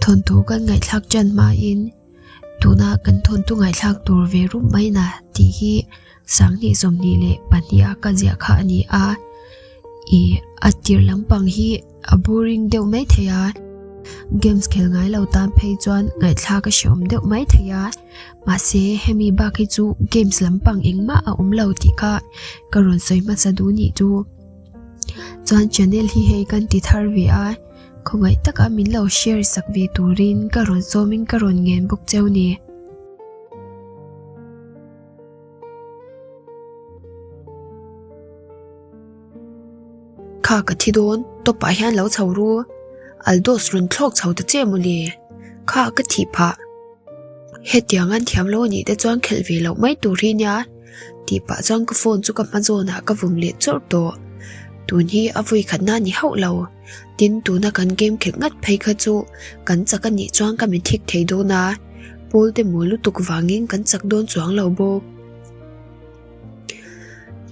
Thawnthu kan ngaihthlak ṭan hmain tuna kan thawnthu ngaihthlak tur ve rup mai na tih hi sanghnih 22 a ka ziah kha a ni a. Ih a tir lampang hi a boring deuh mai thei a, games khel ngai lo tan phei chuan ngaihthlak a hreawm deuh mai thei a. Mahse hemi bak hi chu games lampang engmah a awm lo tih kha ka rawn sawi hmasa duh nih chu. Chuan channel hi hei kan ti thar ve a, khawngaih taka min lo share sak ve turin ka rawn sawmin ka rawn ngen bawk cheu ni. Kha ka thi dawn, top ah hian lo chho ru, Aldos rawn thlawk chho ta che mawle, kha ka thih phah. Hetiang an thiam lo anih te chuan khelh ve loh mai tur hi nia tih pah chuan ka phone chu ka hma zawnah ka vawm leh chawrh tawh. Tun hi a vawi khatna a ni hauh lo. Tin tuna kan game khelh ngat phei kha chu kan chak anih chuan ka mi thik thei dawn a, pawl te mawl lutuk vangin kan chak dawn chuang lo bawk.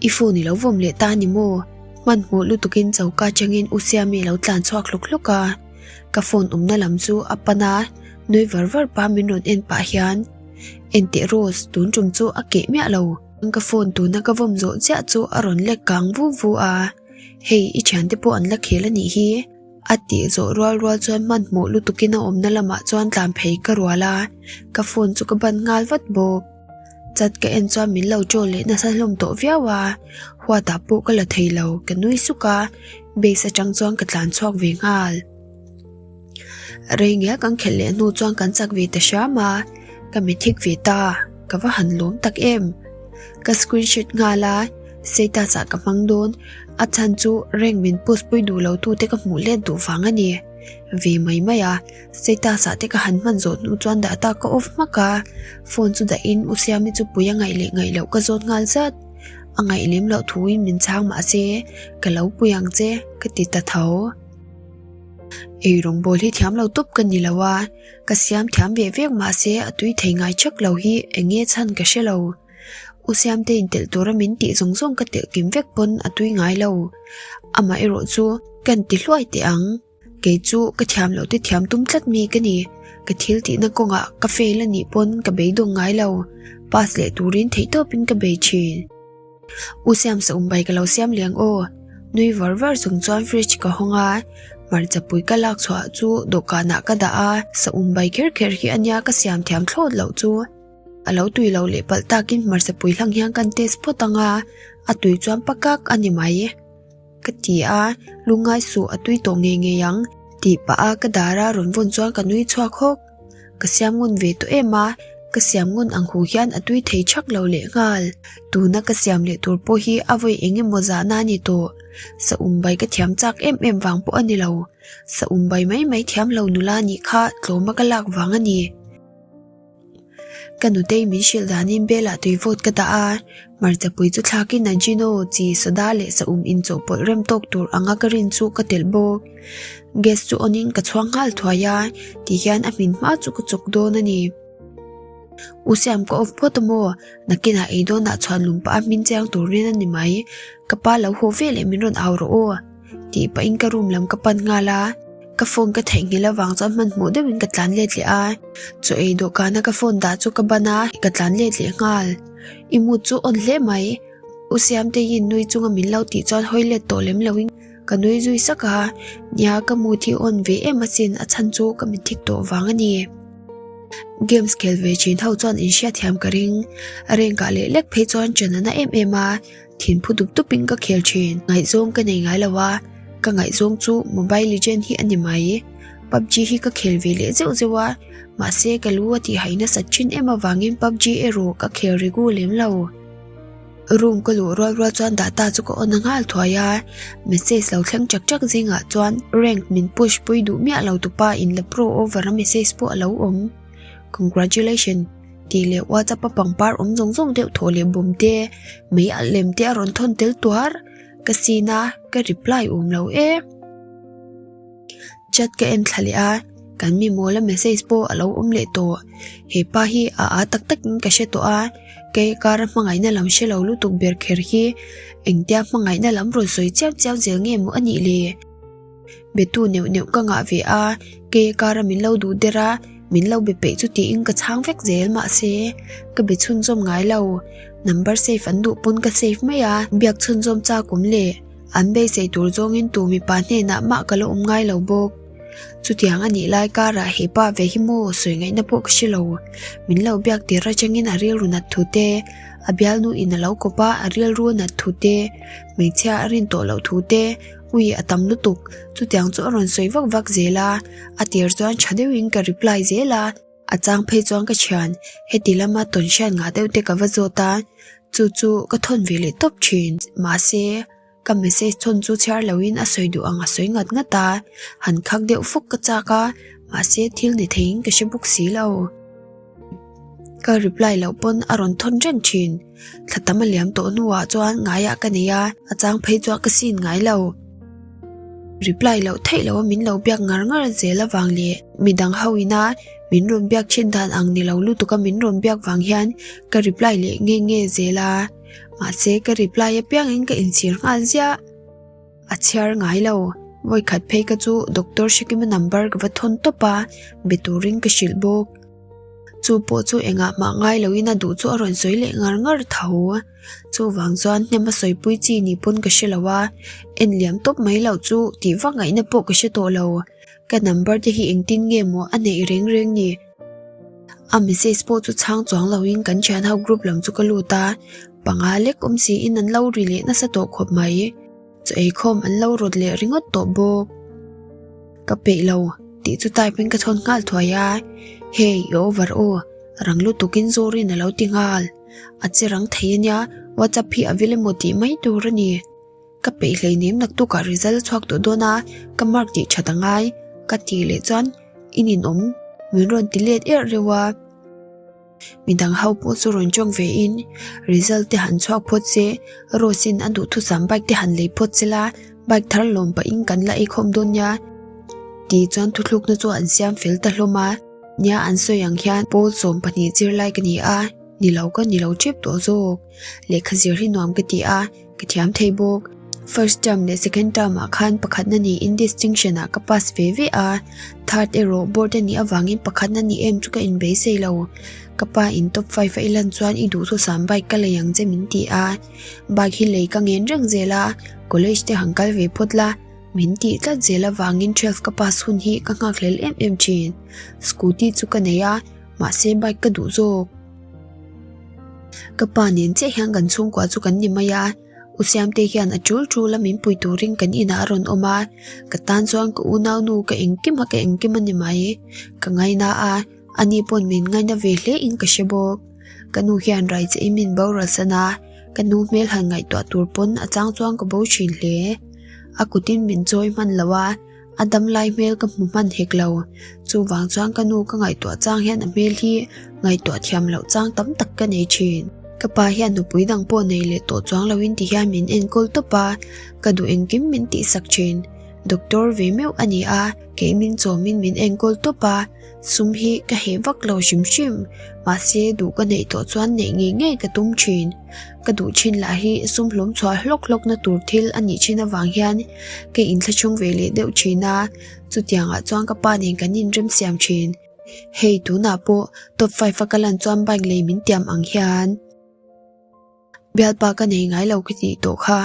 I phone i lo vawm leh ta ni maw? Hmanhmawh lutukin choka atangin U Siami a lo tlan chhuak hlawk hlawk a. Ka phone awmna lam chu a pan a, nui var var pa min rawn en pah hian, Enteh Rose, tun tum chu a keh miah lo. Ka phone tuna ka vawm zawh chiah chu a rawn lek kang vu vu a, Hei, i thiante pawh an la khel a nih hi. A tih zawh rual rual chuan hmanhmawh lutukin a awmna lamah chuan tlan phei ka rual a, ka phone chu ka ban nghal vat bawk. Chat ka en chuan min lo chawl leh nasa hlawm tawh viau a, huatah pawh ka la thei lo, ka nui suk a, base atang chuan ka tlan chhuak ve nghal. Rei ngial kan khelh leh hnu chuan kan chak ve ta hram a, ka mithik ve ta, ka va han lawm tak em. Ka screenshot nghal a, status ah ka hmang dawn, a chhan chu rank min post pui duh lo tute ka hmuh let duh vang a ni. Ve mai mai a. Status ah te ka han hman zawh hnu chuan data ka off hmak a, phone chu dah in U Siami chu pui a ngaih leh ngaih loh ka zawt nghal zat. A ngaih lem loh thu in min chhang mahse ka lo pui ang che ka ti ta tho. Ei rawngbawl hi thiam lo tawp ka ni lo a, ka siam thiam ve vek mahse a tui thei ngai chak lo hi eng nge chhan ka hre lo. U Siamte in telh tura min tih zawng zawng ka telh kim vek pawn a tui ngai lo. Amaherawh chu kan ti hluai teh ang. Kei chu ka thiam loh te thiam tum tlat mi ka ni. Ka thil tihna kawngah ka fail a nih pawn ka beidawng ngai lo. Pass leh turin theihtawpin ka bei thin. U Siam sa um bai ka lo siam liang aw. Nui var var chung chuan fridge ka hawng a, hmarcha pui ka lak chhuah chu dawhkanah ka dah a, sa um bai kher kher hi a nia ka siam thiam thlawt loh chu. A lo tui lo leh palh takin hmarcha pui hlang hian kan test phawt ang a, a tui chuan pakak a ni mai. Ka ti a, lungngai suh a tui tawh ngei ngei ang tih pah a ka dar a rawn vawn chuan ka nui chhuak hawk. Ka siam ngun ve tawh em a, ka siam ngun ang hu hian a tui thei thak lo leh nghal. Tuna ka siam leh tur pawh hi a vawi eng emaw zahna a ni tawh. Sa um bai ka thiam chak em em vang pawh a ni lo. Sa um bai mai mai thiam lo nula nih kha tlawma ka lak vang a ni. Ka nutei min hrilh danin belah tui vawt ka dah a, hmarcha pui chu thlakin Ajino, chi, soda leh saum inchawhpawlh rem tawk tur anga ka rin chu ka telh bawk. Gas chu on in ka chhuang nghal thuai a, ti hian a hmin hma chu ka chawk dawn a ni. U Siam ka off phawt a maw? Nakinah ei dawnah chhuan lum pah a hmin chiang turin a ni mai. Ka pa lo haw veleh min rawn au rawh aw. Tih pahin ka room lam ka pan nghal a, ka phone ka theihnghilh avang chuan hmanhmawh deuhin ka tlan let leh a, chaw ei dawhkana ka phone dah chu ka ban a, ka tlan let leh nghal. I mood chu on hle mai, U Siamteiin nui chunga min lo tih chuan hawi let tawh lem loin ka nui zui sak a, nia ka mood hi on ve em asin a chhan chu ka mitthik tawh vang a ni. Games khel ve thin ho chuan inhriatthiam ka ring, rengkah leh lek phei chuan ṭan a na em em a, Thin phu dup dup in ka khel thin. Ngaihzawng ka nei ngai lo a, ka ngaihzawng chu Mobile Legend hi a ni mai. PUBG hi ka khel ve leh zeuh zeuh a, mahse ka lu a tih hai nasat thin em avangin PUBG erawh ka khel rigu lem lo. Room ka luh rual rual chuan data chu ka on a nghal thuai a, message lo thleng chak chak zingah chuan rank min push pui duh miah lo tupa in la pro over a message pawh a lo awm. Congratulations! Tih leh WhatsApp a pangpar awm zawng zawng deuh thaw leh bawm te, mei alh lem te a rawn thawn tel tuar. Ka sin a, ka reply awm lo e. Chat ka en thla leh a, kan mi mawl a message pawh a lo awm leh tawh. He pa hi a a tak tak in ka hre tawh a, kei kar a hmangaihna lam hre lo lutuk ber kher hi engtia hmangaihna lam rawn sawi chiam chiam zel nge maw a nih le? Betu neuh neuh ka ngah ve a, kei a kara min lo duh der a, min lo be peih chu tiin ka chhang vek zel mahse ka be chhunzawm ngai lo. Number save an duh pawn ka save mai a, biak chhunzawm chak awm leh an beisei tur zawngin tu mipa hnenah mah ka la awm ngai lo bawk. Chutiang a nih lai karah he pa ve hi maw sawi ngaihna pawh ka hre lo. Min lo biak tir atangin a rilru nat thu te, a bialnu in a lo kawp a, a rilru nat thu te, hmeichhia a rin tawh loh thu te, ui a tam lutuk. Chutiang chu a rawn sawi vak vak zel a, a tir chuan tha deuhin ka reply zel a. A chang phei chuan ka thian, heti lama tawn hriat ngah deuh te ka va zawt a, chu chu ka thawn ve leh tawp thin. Mahse, ka message thawn chu chhiar loin a sawi duh ang a sawi ngat ngat a, han khak deuh fuk ka chak a, mahse thil ni theiin ka hre bawk si lo. Ka reply loh pawn a rawn thawn reng thin. Thla tam a liam tawh hnuah chuan ngaiah ka nei a, a chang phei chuan ka sin ngai lo. Reply loh theih loh a min lo biak ngar ngar zel avang leh midang ho ina min rawn biak thin dan ang ni lo lutuk a min rawn biak vang hian ka reply leh nge nge zel a. Mahse ka reply apiangin ka inchhir nghal ziah. A chhiar ngai lo. Vawikhat phei ka chu Doctor Hrekima number ka va thawn tawp a, be turin ka hrilh bawk. Chu pawh chu engah mah ngai loin a duh chu a rawn sawi leh ngar ngar tho. Chuvang chuan hnem a sawipui chi ni pawn ka hre lo a, en liam tawp mai loh chu tih vak ngaihna pawh ka hre tawh lo. Ka number te hi engtin nge maw a neih reng reng ni? A message pawh chu chhang chuang loin kan thian ho group lam chu ka lut a, panga lek awm siin an lo ri leh nasa tawh khawp mai. Chaw eikhawm an lo rawt leh ringawt tawh bawk. Ka peih lo tih chu type in ka thawn nghal thuai a, Hey i over aw, rang lutukin Zorin a lo ti nghal. A che rang thei ania, WhatsApp hi a vil emaw tih mai tur a ni. Ka peih hleinem naktukah result a chhuak tawh dawn a, ka mark tih that a ngai ka tih leh chuan i ninawm min rawn ti let erh reuh a. Midang ho pawh chu rawn tawng ve in result te han chhuak phawt se, Rose in a duhthusam bike te han lei phawt se la, bike thar lawm pah in kan la eikhawm dawn nia tih chuan thuthlukna chu an siam fel ta hlawm a. Nia an sawi ang hian pawl 12 zirlai ka ni a, ni lo ka ni lo tep tawh zawk. Lehkha zir hi nuam ka ti a, ka thiam thei bawk. First term leh second term ah khan pakhatna niin distinction ah ka pass ve ve a, third erawh board a nih avangin pakhatna ni em chu ka inbeisei lo. Ka pa in top five a i lan chuan i duhthusam bike ka lei ang che min ti a, bike hi lei ka ngen reng zel a, college te han kal ve phawt la, min tih tlat zel avangin twelve ka pass hun hi ka nghakhlel em em thin. Scooty chu ka nei a, mahse bike ka duh zawk. Ka pa nen chiah hian kan chhungkua chu kan ni mai a, U Siamte hian a tul tul a min pui turin kan inah a rawn awm a, ka tan chuan ka unaunu ka engkim a ka engkim a ni mai. Ka ngaina a, ani pawn min ngaina ve hle in ka hre bawk. Ka nu hian rai che in min boral san a, ka nu hmel han ngaihtuah tur pawn a chang chuan ka bo thin hle. A kutin min chawi hman lo a. A dam lai hmel ka hmu hman hek lo. Chuvang chuan ka nu ka ngaihtuah chang hian a hmel hi ngaihtuah thiam loh chang tam tak ka nei thin. Ka pa hian nupui dang pawh nei leh tawh chuang loin ti hian min enkawl tawp a, ka duh engkim min tihsak thin. Doctor ve meuh a ni a, kei min chawmin min enkawl tawp a, sum hi ka heh vak lo hrim hrim. Mahse duh ka neih tawh chuan neih ngei ngei ka tum thin. Ka duh thin lah hi sum hlawm chhuah hlawk hlawkna tur thil a nih thin avang hian ka inthlahrung ve leh deuh thin a, chutiangah chuan ka pa nen kan inremsiam thin. Hei tunah pawh top five a ka lan chuan bike lei min tiam ang hian bialpa ka nei ngai lo ka tih tawh kha,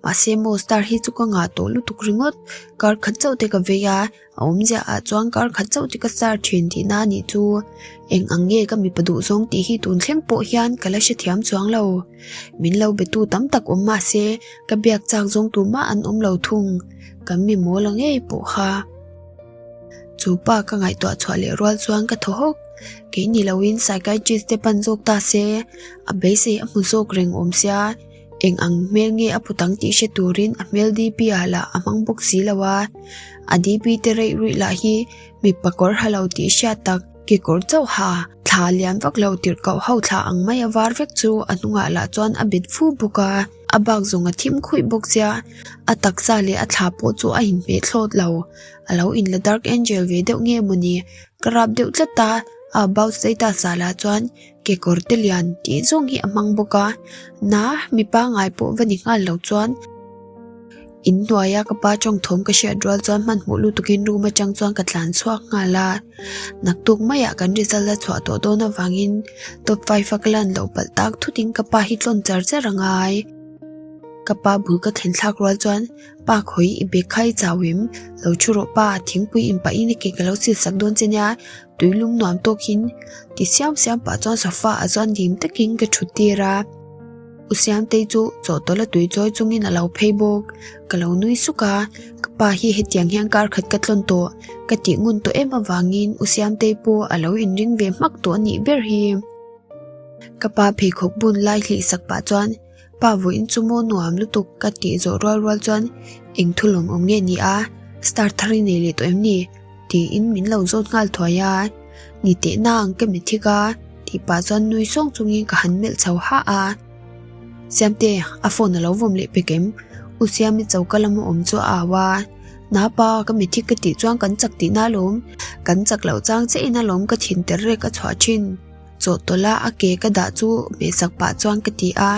mahse maw star hi chu ka ngah tawh lutuk ringawt, kar khat chauh te ka vei a. A awmzia ah chuan kar khat chauh te ka star thin tihna a nih chu. Eng ang nge ka mipa duh zawng tih hi tun thleng pawh hian ka la hrethiam chuang lo. Min lo betu tam tak awm mah se ka biak chak zawng tur mah an awm lo thung. Kan mi mawl a ngei pawh kha. Chu pa ka ngaihtuah chhuah leh rual chuan ka thaw hawk. Kei ni loin psychiatrist te pan zawk ta se a beisei a hmu zawk reng awm sia. Eng ang hmel nge a put ang tih hre turin a hmel DP ah lah a hmang bawk si lo a. A DP te reih ruih lah hi mipa kawr ha lo tih hriat tak, kekawr chauh ha, thla lian vak lo tirh koh ho thla ang mai a var vek chu a hnungah lah chuan a bet fu bawk a. A bak zawng a thim khuih bawk sia, a taksa leh a thla pawh chu a inhmeh thlawt lo. A lo inla dark angel ve deuh nge mawni, ka rap deuh tlat a, a about status ah lah chuan Kekawr te lian tih zawng hi a hmang bawk a, na mi pangngai pawh va ni nghal lo chuan. In hnuaia ka pa tawng thawm ka hriat rual chuan hmanhmawh lutukin room atang chuan ka tlan chhuak nghal a. Naktuk maiah kan result a chhuah tawh dawn avangin top five a ka lan loh palh tak thutin ka pa hi tlawn char char a ngai. Ka pa bul ka thlen thlak rual chuan Pa khawi i bag kha i chau em? Lo thu rawh pa, thingpui in pahin i ke ka lo sil sak dawn che nia, tui lum nuam tawkin ti siam siam pah chuan sofa ah chuan dim takin ka thut tir a. U Siamtei chu chawhtawlh a tui chawi chungin a lo phei bawk. Ka lo nui suk a, ka pa hi hetiang hian kar khat ka tlawn tawh, ka tih ngun tawh em avangin U Siamtei pawh a lo inring ve hmak tawh a nih ber hi. Ka pa pheikhawk bun lai hlih sak pah chuan Pa vawiin chu maw nuam lutuk ka tih zawh rual rual chuan eng thu lawm awm nge ni a, star thar i nei leh tawh em ni? tiin min lo zawt nghal thuai a, ni teh nang ka mi thik a tih pah chuan nui sawng chungin ka han melh chho hah a. Siamte, a phone a lo vawm leh pek em? U Siami choka lama awm chu a au a, Napa, ka mi thik ka tih chuan kan chak tihna alawm, kan chak loh chang chiah in alawm ka thin ter rek a chhuah thin. Chawhtawlh a a ke ka dah chu hmehsak pah chuan ka ti a,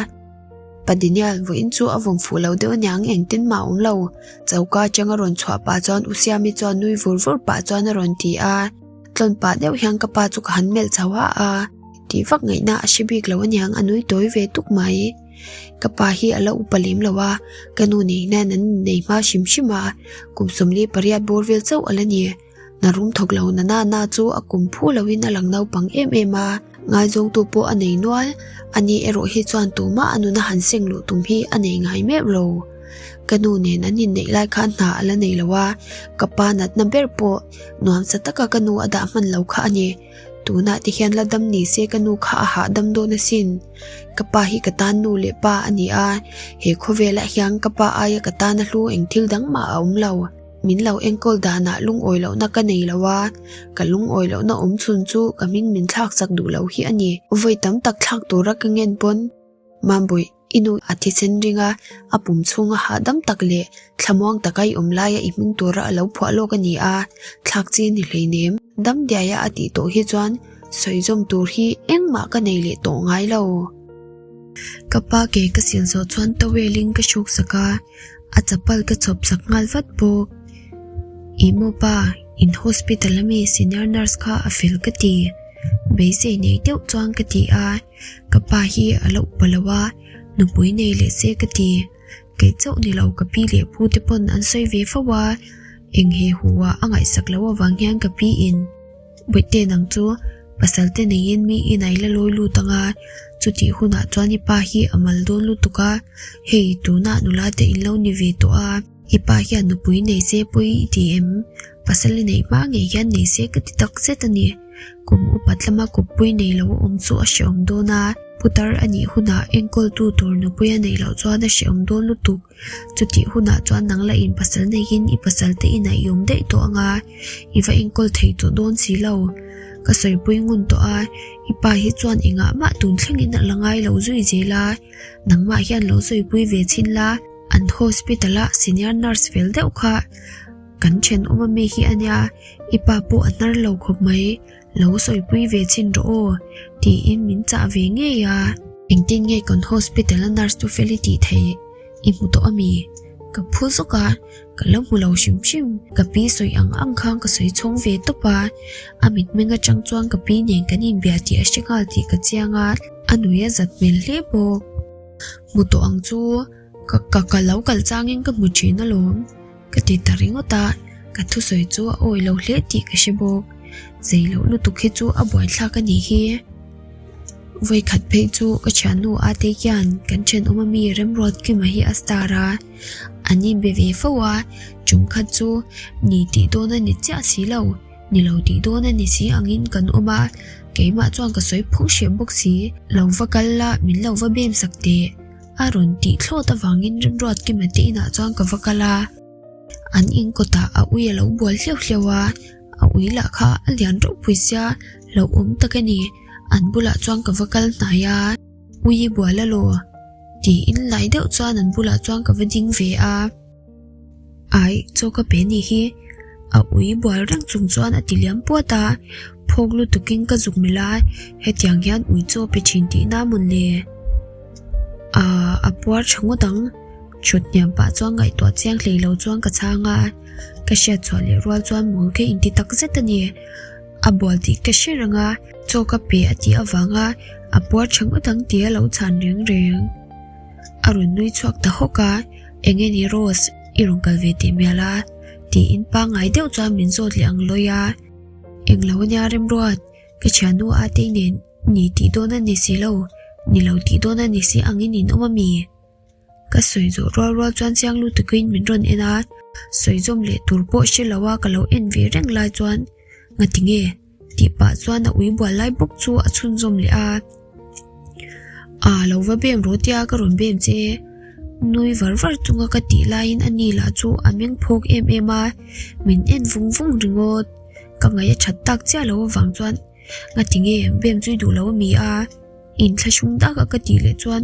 Pa Daniel, vawiin chu a vawm fuh lo deuh aniang engtin mah a awm lo. Choka atanga rawn chhuah pah chuan U Siami chuan nui vur vur pah chuan a rawn ti a, tlawn pah deuh hian ka pa chu ka han melh chho a a, tih vak ngaihna a hre bik lo aniang a nui tawi ve tuk mai. Ka pa hi a la upa lem lo a, ka nu nei hian an innei hma hrim hrim a, kum 48 bawr vel chauh a la ni. Hna rum thawk lo na na na chu a kum phu loin a lang naupang em em a, ngaizawngtu pawh a nei nual. Ani erawh hi chuan tumah a nuna han seng luh tum hi a nei ngai meuh lo. Ka nu nen an inneih lai khan hna a la nei lo a, ka pa natna ber pawh nuamsa taka ka nu a dah hman lo kha a ni. Tunah te hian la dam ni se ka nu kha a hahdam dawn asin. Ka pa hi ka tan nu leh pa a ni a, he khawvelah hian ka pa aia ka tana hlu eng thil dang mah a awm lo. Min lo enkawl danah lungawi lohna ka nei lo a, ka lungawi lohna awm chhun chu ka hming min thlak chak duh lo hi a ni. Vawi tam tak thlak tura ka ngen pawn Mambawi, i nu a thisen ring a, a pum chhunga hahdam tak leh thlamuang taka i awm laia i hming tura a lo phuah lawk a ni a, thlak chi a ni hleinem. Dam diaia a tih tawh hi chuan sawi zawm tur hi engmah ka nei leh tawh ngai lo. Ka pa ke ka sil zawh chuan towel in ka hruk sak a. A chapal ka chhawp sak nghal vat bawk. Ih maw pa, in hospital ami senior nurse kha a fel ka ti. Beisei nei deuh chuan ka ti a, ka pa hi a la upa lo a, nupui nei leh se ka ti. Kei chauh ni lo ka pi leh pu te pawn an sawi ve fo a, eng he hu ah a ngaihsak loh avang hian ka pi in. Bawihte nang chu pasal te neiin mi inah i la lawi lut ang a, chutih hunah chuan i pa hi a mal dawn lutuk a, hei tunah nula te in lo ni ve tawh a, i pa hian nupui nei se pawi i ti em? Pasal i neih hma ngei hian nei se ka ti tak zet a ni. Kum upat lama kuppui nei lo a awm chu a hrehawm dawn a, putar a nih hunah enkawltu tur nupui a neih loh chuan a hrehawm dawn lutuk. Chutih hunah chuan nang la in pasal neihin i pasal te inah i awm daih tawh ang a, i va enkawl thei tawh dawn si lo. Ka sawipui ngun tawh a, i pa hi chuan engah mah tun thlengin a la ngai lo zui zel a, nangmah hian lo sawipui ve chhin la, an hospital a senior nurse fel deuh kha kan thenawm ami hi a nia, i pa pawh a hnar lo khawp mai. Lo sawipui ve chhin rawh aw tiin min chah ve ngei a. Engtin nge kan hospital a nurse chu fel i tih theih i hmu tawh ami? Ka phu zawk a, ka lo hmu lo hrim hrim. Ka pi sawi ang ang khan ka sawi chhawng ve tawp a, a mitmeng atang chuan ka pi nen kan inbia tih a hre nghal tih ka chiang a, a nui a zat hmel hle bawk. Hmu tawh ang chu ka ka ka lo kal changin ka hmu thin alawm. Ka ti ta ringawt a, ka thusawi chu a awi lo hle tih ka hre bawk. Zei loh lutuk hi chu a buaithlak a nih hi. Vawikhat phei chu ka thiannu ate hian kan thenawm ami Remruatkima hi a star a, an inbe ve fo a, tum khat chu ni tih dawn a ni chiah si lo, ni lo tih dawn a ni si angin kan awm a, keimah chuan ka sawi phung hreh bawk si. Lo va kal la, min lo va bem sak teh. A rawn tih thlawt avangin Remruatkima te inah chuan ka va kal a, an in kawtah a ui a lo bual hleuh hleuh a, a ui lah kha a lian ropui sia hlauhawm tak a ni, an bulah chuan ka va kal hnai a, ui i bual alaw? Tiin lai deuh chuan an bulah chuan ka va ding ve a. Ai, chaw ka pe ni hi, a ui bual reng chung chuan a ti liam puat a, phawk lutukin ka zuk melh a, hetiang hian ui chaw pe thin tihna mawn le? Aaa, a puar tha ngawt ang. Thut hniam pah chuan ngaihtuah chiang hlei lo chuan ka chhang a, ka hriat chhuah leh rual chuan mawl ka inti tak zet a ni. A bual tih ka hre reng a, chaw ka pe a tih avanga a puar tha ngawt ang tia lo chhan reng reng. A rawn nui chhuak ta hawk a, Eng nge ni Rose, i rawn kal ve teh mial a? tiin pangngai deuh chuan min zawt leh ang lawi a. Englo ania Remruat, ka thiannu Atei nen ni tih dawn a ni si lo, ni lo tih dawn a ni si angin in awm a mi? Ka sawi zawh rual rual chuan chiang lutukin min rawn en a, sawi zawm leh tur pawh hre lo a ka lo en ve reng lai chuan Ngati nge? tih pah chuan a ui bual lai bawk chu a chhunzawm leh a. A lo va bem rawh tia ka rawn bem che nui var var chunga ka tih laiin a ni lah chu a meng phawk em em a, min en vung vung ringawt. Ka ngaih a that tak chiah lo avang chuan Ngati nge bem chu i duh lo a mi a? Inthlahrung taka ka tih leh chuan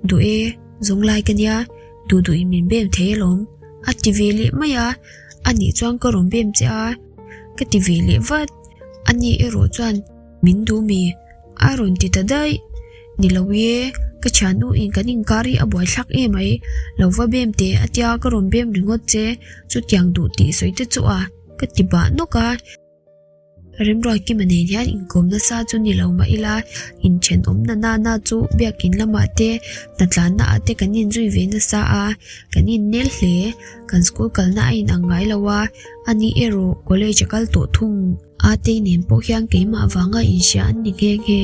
Duh e, zawng lai ka nia, duh duh in min bem thei alawm a ti ve leh mai a, anih chuan ka rawn bem che a ka ti ve leh vat, ani erawh chuan min duh mi a rawn ti ta daih, ni lo e, ka thiannu in kan inkar hi a buaithlak em mai, lo va bem teh a tia ka rawn bem ringawt che, chutiang duh tih sawi te chu a ka ti bah nawk a. Remruatkima nen hian inkawm nasa chu ni lo mah ila inthenawm na nana chu biakin lamah te hnatlanna ah te kan inzui ve nasa a, kan innel hle. Kan school kalna a inang ngai lo a, ani erawh college a kal tawh thung. Atei nen pawh hian keimah vanga inhria an ni nghe nghe.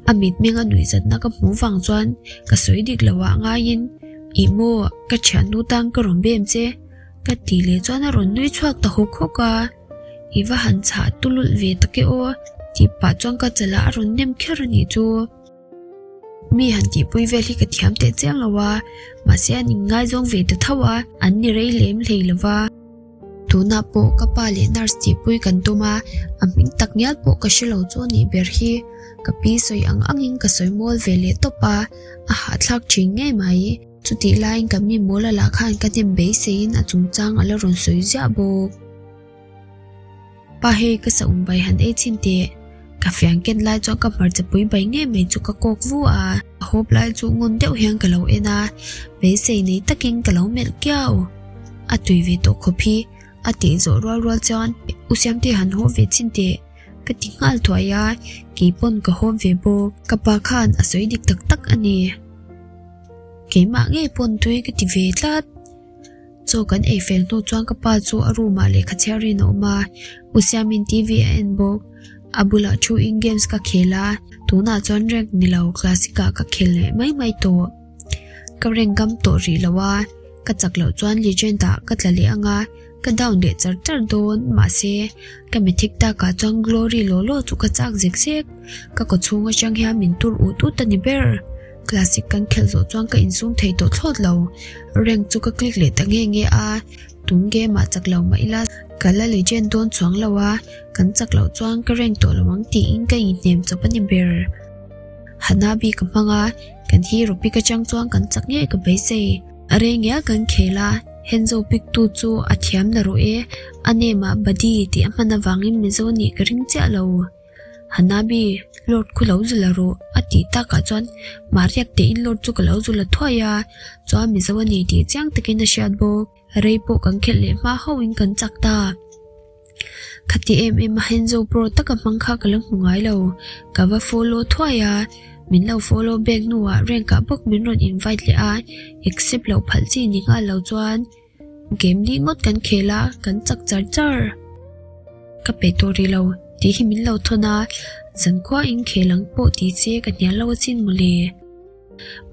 A mitmeng a nuihzatna ka hmuh vang chuan ka sawi dik lo ah ngaiin, Ih maw, ka thiannu tan ka rawn bem che. Ka tih leh chuan a rawn nui chhuak ta hawk hawk a, I va han chhah tululh ve tak e aw tih pah chuan ka chalah a rawn nem kher a nih chu. Mi han tihpui vel hi ka thiam teh chiang lo a, mahse an inngaizawng ve ta tho a, an ni rei lem hlei lo va. Tunah pawh ka pa leh nurse tihpui kan tum a, a hming tak ngial pawh ka hre lo chu a nih ber hi. Ka pi sawi ang angin ka sawi mual ve leh tawp a, a hahthlak thin ngei mai. Chutih laiin ka mi mawl a lah khan ka hnem beiseiin a chungchang a la rawn sawi ziah bawk. Pa hei ka sa um bai han ei chhin teh. Ka fian ken lai chuan ka hmarcha pui bai ngei mai chu ka kawk vu a. A hawp lai chu ngun deuh hian ka lo en a, beisei nei takin ka lo melh kiau. A tui ve tawh khawp hi, a tih zawh rual rual chuan U Siamte han haw ve chhin teh. Ka ti nghal thuai a, keipawn ka haw ve bawk. Ka pa khan a sawi dik tak tak a ni. Keimah ngei pawn tui ka ti ve tlat. Chaw kan ei fel hnu chuan ka pa chu a room ah lehkha chhiarin a awm a, U Siamin TV a en bawk. A bulah thu in games ka khel a, tunah chuan rank ni lo classic ah ka khel leh mai mai tawh. Ka rank gam tawh rih lo a, ka chak loh chuan legend ah ka tla leh ang a, Ka down leh char char dawn mahse ka mythic takah chuan glory law law chu ka chak zek zek. Ka kaw chhung atang hian min tur ut ut a ni ber. Classic kan khelh zawh chuan ka insum thei tawh thlawt lo. Rank chu ka click leh ta nge nge a, tun game ah chak lo mah ila ka la legend dawn chuang lo a, kan chak loh chuan ka rank tawh lo ang tiin ka inhnem chawp a ni ber. Hanabi ka hmang a, kan hero pick atang chuan kan chak ngei ka beisei. A rei ngial kan khel a, Henzo pick tu chu a thiam na rawh e, a name ah Buddy tih a hman avangin Mizo nih ka ring chiah lo. Hanabi, Lord khu lo zu la rawh a tih takah chuan Mahriak tein Lord chu ka lo zu la thuai a, chuan Mizo a ni tih chiang takin a hriat bawk. Rei pawh kan khelh leh hma hauhin kan chak ta. Khati em em a Henzo pro taka hmang kha ka la hmu ngai lo. Ka va follow thuai a, min lo follow back hnuah rank ah bawk min rawn invite leh a, accept loh phalh chi ni nghal lo chuan game li ngawt kan khel a, kan chak char char. Ka peih tawh rih lo tih hi min lo thawn a, zankhua in khel ang pawh ti che ka hnial lo achin mawle.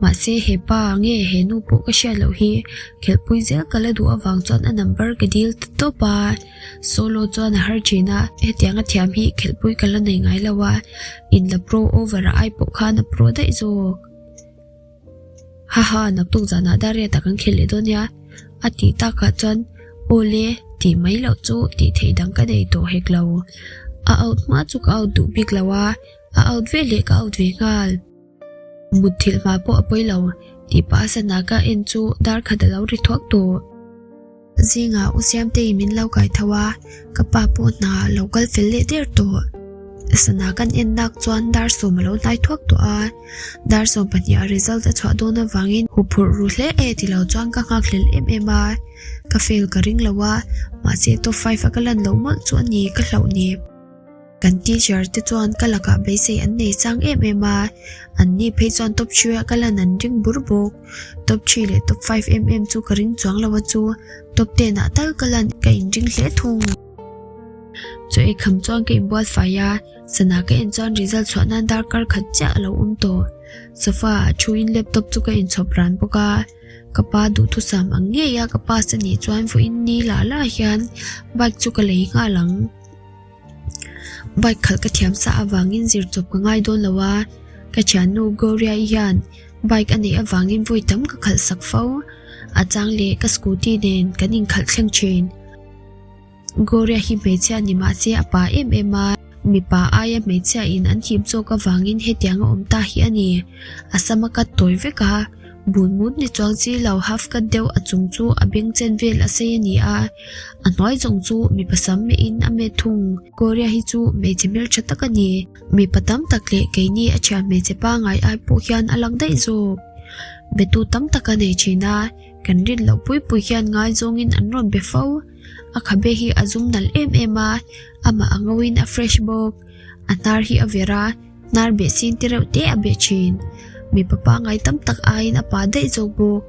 Mahse he pa nge he nu pawh ka hriat loh hi khelhpui zel ka la duh avang chuan a number ka dil ta tawp a, solo chuan a har thin a, hetiang a thiam hi khelhpui ka la nei ngai lo a, in la pro over a ai pawh khan a pro daih zawk. Haha naktuk zanah Dariat ah kan khelh leh dawn nia a tih takah chuan aw le tih mai loh chu tih theih dang ka nei tawh hek lo, a out hma chu ka out duh bik lo a, a out veleh ka out ve nghal. Mutthilh hma pawh a pawi lo tih pah a sana ka en chu dar khat a lo ri thuak tawh. Zingah U Siamtei min lo kai tho a, ka pa pawh hna lo kal fel leh der tawh. Sana kan en nak chuan dar sawm a lo hnai thuak tawh a, dar 12 ah result a chhuah dawn avangin huphurh ru hle e ti lo chuan ka nghakhlel em em a, ka fail ka ring lo a, mahse top five a ka lan loh mawlh chu a ni ka hlauh ni. Kan teacher te chuan ka lakah beisei an nei chang em em a, an ni phei chuan top three ah ka lan an ring bur bawk. Top three leh top five em em chu ka ring chuang lo a chu top ten ah tal ka lan ka inring hle thung. Chaw ei kham chuan ka inbual fai a, sana ka en chuan result chhuah nan darkar khat chiah a lo awm tawh. Sofa ah thu in laptop chu ka inchhawp ran bawk a, ka pa duhthusam ang ngei a ka pass a nih chuan vawiin ni lah lah hian bike chu ka lei nghal ang. Bike khalh ka thiam sa avangin zir chawp ka ngai dawn lo a, ka thiannu Gloria-i hian bike a neih avangin vawi tam ka khalh sak fo. A chang leh ka scooty nen kan inkhalh thleng thin. Gloria hi hmeichhia ni mah se a pa em em a, mipa aia hmeichhia in an hip zawk avangin hetiang a awm ta hi a ni. A sam a cut tawi vek a, bun mut ni chuang chi lo half cut deuh a chung chu a beng chen vel a sei a ni a, a hnuai zawng chu mipa sam meh in a met thung. Gloria hi chu hmeichhe hmeltha tak a ni. Mipa tam tak leh keini a thian hmeichhe pangai ai pawh hian a lak daih zawk. Betu tam tak a nei thin a. Kan rin loh pui pui hian ngaizawngin an rawn be fo. A khabe hi a zum nalh em em a, amah a ngawin a fresh bawk. A hnar hi a ver a, hnar beh sin te reuh te a beh thin. Mipa pangngai tam tak aiin a pa daih zawk bawk.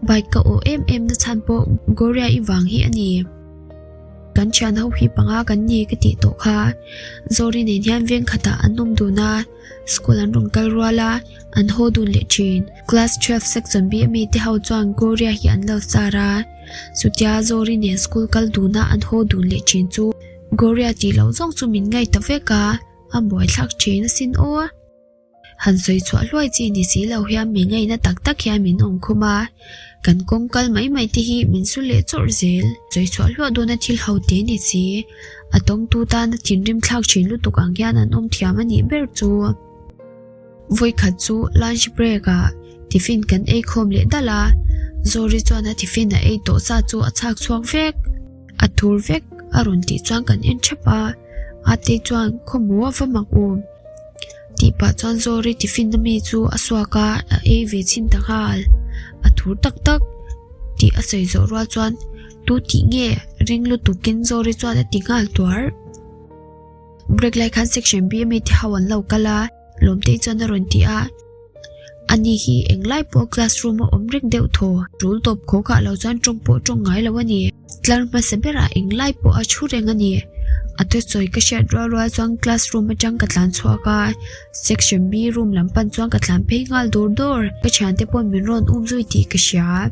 Bike ka awh em em na chhan pawh Gloria i vang hi a ni. Kan thian ho hi panga kan ni ka tih tawh kha. Zawri nen hian veng khatah an awm dun a. School an rawn kal rual a, an haw dun leh thin. Class 12 section B ami te ho chuan Gloria hi an lo star a, chutia Zawri nen school kal duna an haw dun leh thin chu Gloria tih loh zawng chu min ngaih ta vek a, a buaithlak thin asin aw. Han sawi chhuah hluai chi ni si lo hian mi ngaihna tak tak hian min awm khum a, kan kawng kal mai mai te hi min su leh chawrh zel. Sawi chhuah hluah dawna thil ho te ni si. A tawngtu tana thinrim thlak thin lutuk ang hian an awm thiam a nih ber chu. Vawikhat chu lunch break ah tiffin kan ei khawm leh dalh a, Zawri chuan a tiffin a ei tawh sa chu a chhak chhuak vek. A thur vek a rawn tih chuan kan en thap a, Ate chuan khawmu a va mak awm tih pah chuan Zawri tiffin ami chu a suak a, a ei ve chhin ta nghal. A thur tak tak tih a sawi zawh rual chuan Tu tih nge? Ring lutukin Zawri chuan a ti nghal tuar. Break lai khan section B ami te ho an lo kal a, Lawmtei chuan a rawn ti a. Ani hi englai pawh classroom a awm reng deuh thaw. Tul tawp khaw kah lo chuan tawng pawh tawng ngai lo a ni. Tlar hmasa berah englai pawh a thu reng a ni. A thusawi ka hriat rual rual chuan classroom atang ka tlan chhuak a, section B room lam pan chuan ka tlan phei nghal dawr dawr. Ka thiante pawn min rawn um zui tih ka hria.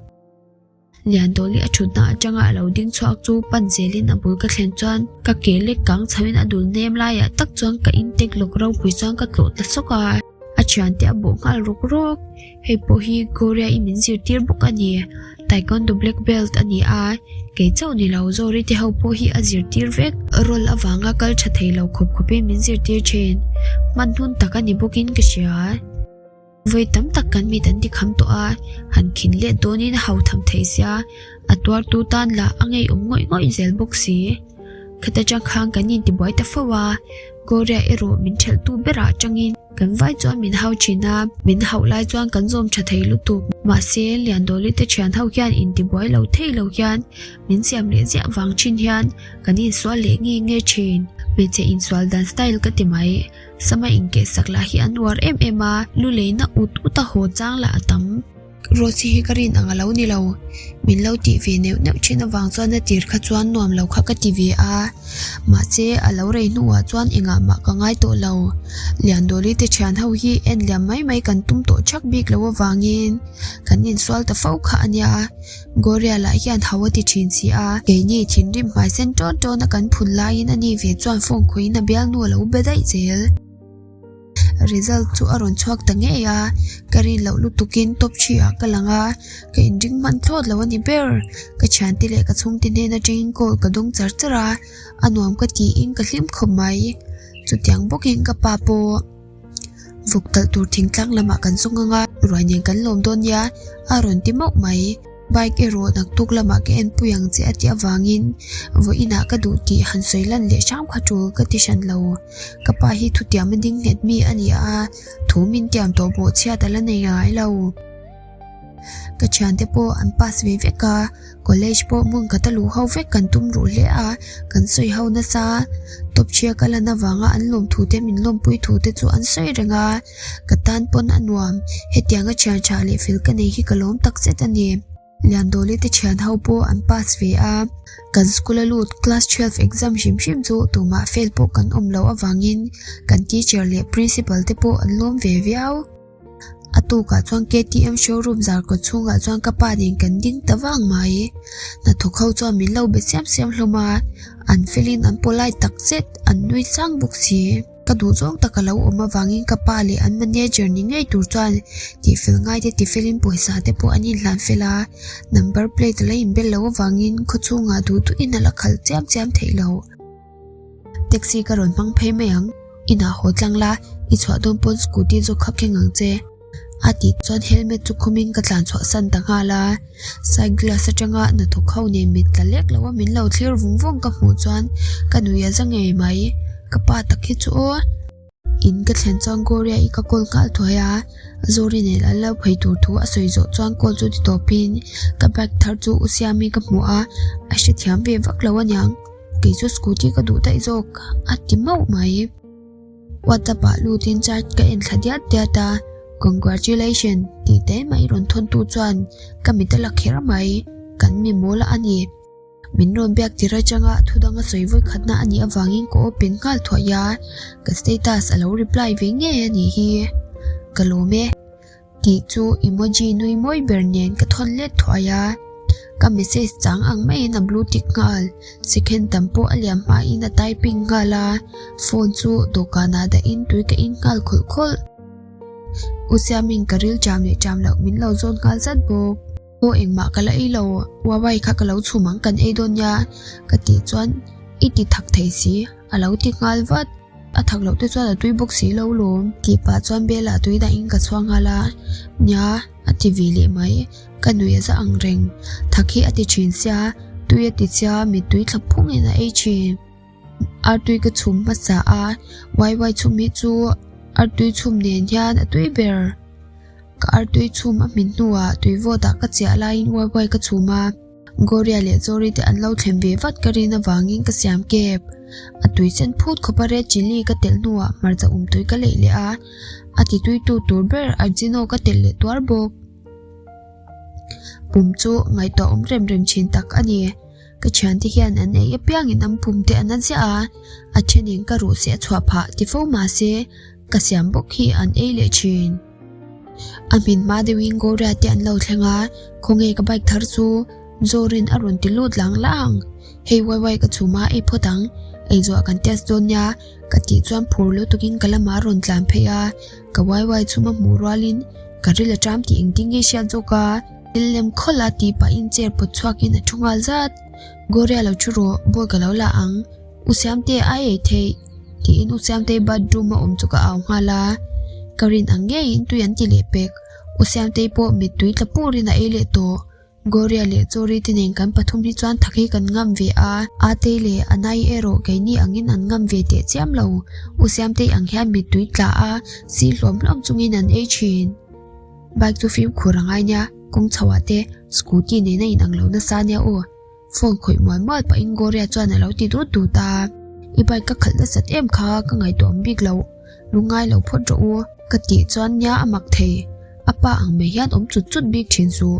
Liandawli a thutna atanga a lo ding chhuak chu pan zelin a bul ka thlen chuan ka ke lek kang chhoin a dul nem laiah tak chuan ka intek lawk ropui chuan ka tlawh ta sawk a, a thiante a bawh nghal rawk rawk. Hei pawh hi Gloria i min zirtir bawk a ni. Taekwondo black belt a ni a, kei chauh ni lo Zawri te ho pawh hi a zirtir vek. Roll avanga kal tha thei lo khawp khawpin min zirtir thin. Hman hun tak a ni bawkin ka hria. Vawi tam tak kan mit an ti kham tawh a, han khin let dawnin a hau tham thei sia, a tuartu tan lah a ngeiawm ngawih ngawih zel bawk si. Khata chang khan kan intibuai ta fo a, Gloria erawh min thelhtu berah atangin kan vai chuan min hau thin a, min hauh lai chuan kan zawm tha thei lutuk. Mahse, Liandawli te thian ho hian intibuai lo thei lo hian min siam leh ziah vang thin hian kan insual leh nge nge thin. Hmeichhe insual dan style ka ti mai. Sama inkehsak lah hi an uar em em a, lu leina ut ut a haw chang lah a tam. Rose hi ka rin ang a lo ni lo. Min lo tih ve neuh neuh thin avang chuan a tir kha chuan nuam lo kha ka ti ve a. Mahse, a lo rei hnuah chuan engah mah ka ngai tawh lo. Liandawli te thian ho hi en liam mai mai kan tum tawh chak bik lo avangin kan insual ta fo kha a nia. Gloria lah hian hau a ti thin si a, keini thinrim hmai sen tawn tawn a kan phun laiin ani ve chuan phone khawiin a bialnu a lo be daih zel. Result chu a rawn chhuak ta ngei a, ka rin loh lutukin top three ah ka lang a, ka inring hman thlawt lo a ni ber. Ka thiante leh ka chhungte hnen atangin call ka dawng char char a, a nuam ka tiin ka hlim khawp mai. Chutiang bawkin ka pa pawh. Vawk talh tur thingtlang lamah kan zawng ang a, ruai nen kan lawm dawn nia, a rawn ti mauh mai. Bike erawh naktuk lamah ka enpui ang che a tih avangin vawiinah ka duh tih han sawi lan leh hram kha tul ka ti hran lo. Ka pa hi thutiam a ding nghet mi a ni a, thu min tiam tawh bawh chhiat a la nei ngai lo. Ka thiante pawh an pass ve vek a, college pawh hmun khat a luh ho vek kan tum ruh hle a, kan sawi ho nasa. Top chhia ka lan avanga an lawm thu te min lawmpui thu te chu an sawi reng a, ka tan pawn a nuam. Hetianga thian tha leh fel ka nei hi ka lawm tak zet a ni. Liandawli te thian ho pawh an pass ve a, kan school a lut class 12 exam hrim hrim chu tumah fail pawh kan awm loh avangin kan teacher leh principal te pawh an lawm ve viau. A tukah chuan KTM showroom zar kawt chhungah chuan ka pa nen kan ding ta vang mai. Hnathawk ho chuan min lo be siam siam hlawm a, an felin an polite tak zet, an nui sang bawk si. Ka duh zawng tak a lo awm avangin ka pa leh an manager ni ngei tur chuan tihfel ngai te tifelin pawisa te pawh an inhlan fel a, number plate a la inbel loh avangin khawchhungah duh duhin a la khalh chiam chiam theih lo. Taxi ka rawn hmang phei mai ang, inah haw tlang la, i chhuah dawn pawn scooty zawk kha keng ang che. A tih chuan helmet chu khumin ka tlan chhuah san ta nghal a, side glass atanga hnathawk ho nen mit tla lek lo a min lo thlir vung vung ka hmuh chuan ka nui a za ngei mai, ka pa tak hi chu aw. In ka thlen chuan Gloria i ka call nghal thuai a, Zawri nen an lo phei tur thu a sawi zawh chuan call chu ti tawpin ka bag thar chu u Siami ka hmu a, a hrethiam ve vak lo aniang, kei chu scooty ka duh daih zawk a ti mauh mai. WhatsApp ah lutin chat ka en thla diat diat a, Congratulation tih te mai rawn thawn tu chuan ka mit a la kher mai, kan mi mawl a ni. Min rawn biak tir atanga thu dang a sawi vawi khatna a nih avangin ka open nghal thuai a, ka status a lo reply ve ngei a nih hi. Ka lawm e. Tih chu emoji nui mawi ber nen ka thawn let thuai a, ka message chang ang maiin a blue tick nghal. Second tam pawh a liam hmain a typing nghal a, phone chu dawhkanah dahin tui ka in nghal khawlh khawlh. U Siamin ka ril ṭam leh ṭam loh min lo zawn nghal zat bawk. Aw engmah ka la ei lo, Huawei kha ka lo chhum ang kan ei dawn nia ka tih chuan i ti thak thei si a lo ti nghal vat. A thak loh te chuan a tui bawk si lo lawm. Tih pah chuan bel ah tui dah in ka chhuang nghal a, nia a ti ve leh mai, ka nui a za ang reng. Thak hi a ti thin sia, tui a ti sia mittui thla phung in a ei thin. Artui ka chhum hmasa a, waiwai chhum hi chu artui chhum nen hian a tui ber. Ka artui chhum a hmin hnuah tui vawt ah ka chiah laiin waiwai ka chhum a, Gloria leh Zori te an lo thlen ve vat ka rin avangin ka siam kep. A tui sen phut khawp a red chilli ka telh hnuah hmarcha um tui ka leih leh a, a ti tui tu tur ber Arjino ka telh leh tuar bawk. Pum chu ngaihtuah awm rem rem thin tak a ni. Ka thiante hian an ei apiangin an pum te an a ziah a, a thenin ka ruh seh a chhuah phah ti fo mahse ka siam bawk hi an ei leh thin. A hmin hma deuhin Gloria te an lo thleng a, khawnge ka bike thar chu Zorin a rawn ti lut lang lang. Hei waiwai ka chhum a ei phawt ang, eizuah kan test dawn nia ka tih chuan phur lutukin ka lamah a rawn tlan phei a, ka waiwai chhum a hmuh rualin ka ril a ṭam tih engtin nge hriat zawk a. Thil lem khawlh a tih pahin chair pawt chhuakin a thu nghal zat. Gloria lo thu rawh, ball ka lo la ang. U Siamte a ei theih tiin U Siamtei bathroom a awm chu ka au nghal a, ka rin ang ngeiin tui an ti leh pek. U Siamtei pawh mittui tla purin a ei leh tawh. Gloria leh Chori te nen kan pathum hi chuan thak hi kan ngam ve a, Atei leh Anai erawh keini angin an ngam ve teh chiam lo. U Siamtei ang hian mittui tla a, si hlawm hlawm chungin an ei thin. Bike chu fimkhur a ngai nia, kawng chho ah te scooty nen a inang lo nasa nia aw. Phone khawih mual mual pahin Gloria chuan a lo ti dut dut a, I bike ka khalh nasat em kha ka ngaihtuah awm bik lo, lungngai lo phawt rawh u ka tih chuan nia a mak thei, a pa ang mai hian awm chut chut bik thin suh.